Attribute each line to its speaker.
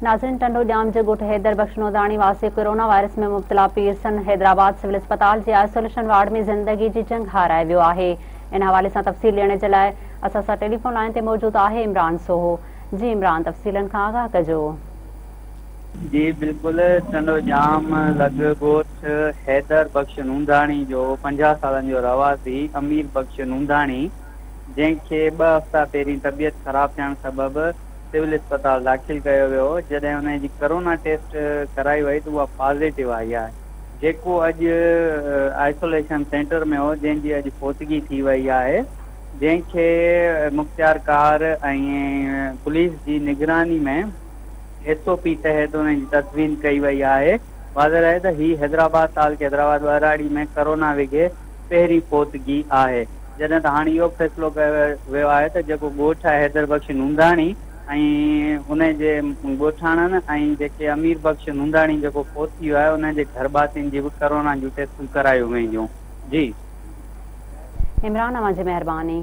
Speaker 1: ناظرين ٽنڊو ڄام جي ڳوٺ حيدر بخش نونداڻي واسي ڪورونا وائرس ۾ مبتلا پيرسن حيدرآباد سول اسپتال جي آئسوليشن وارڊ ۾ زندگي جي جنگ هارائي ويو آهي ان حوالي سان تفصيل ڏيڻ جي لاء اسان سان ٽيليفون لائين تي موجود آهي عمران سوهو جي عمران تفصيلن کان آگاهه ڪجو.
Speaker 2: جي بلڪل ٽنڊو ڄام لڳ ڳوٺ حيدر بخش نونداڻي جو 50 سالن جو رهواسي امير بخش نونداڻي جنهن کي ٻه هفتا پهرين طبيعت خراب ٿيڻ سبب سول اسپتال داخل ڪيو ويو هو، جڏهن ان جي ڪرونا ٽيسٽ ڪرائي وئي ته اها پازيٽو آئي آهي، جيڪو اڄ آئسوليشن سينٽر ۾ هو، جنهن جي اڄ فوتگي ٿي وئي آهي، جنهن کي مختيارڪار ۽ پوليس جي نگراني ۾ ايس او پي تحت ان جي تدفين ڪئي وئي آهي، واضح رهي ته هي حيدرآباد تعلقي حيدرآباد ٻهراڙي ۾ ڪرونا وگهي پهرين فوتگي آهي. جڏهن ته هاڻي اهو به فيصلو ڪيو ويو آهي ته جيڪو ڳوٺ آهي حيدر بخش نونداڻي ۽ ان جي ڳوٺاڻن ۽ جيڪي امير بخش نونداڻي جيڪو فوت ٿي ويو آهي ان جي گهرڀاتين جي به ڪرونا جون ٽيسٽون ڪرايون وينديون. جي.
Speaker 1: عمران اوهان جي مهرباني.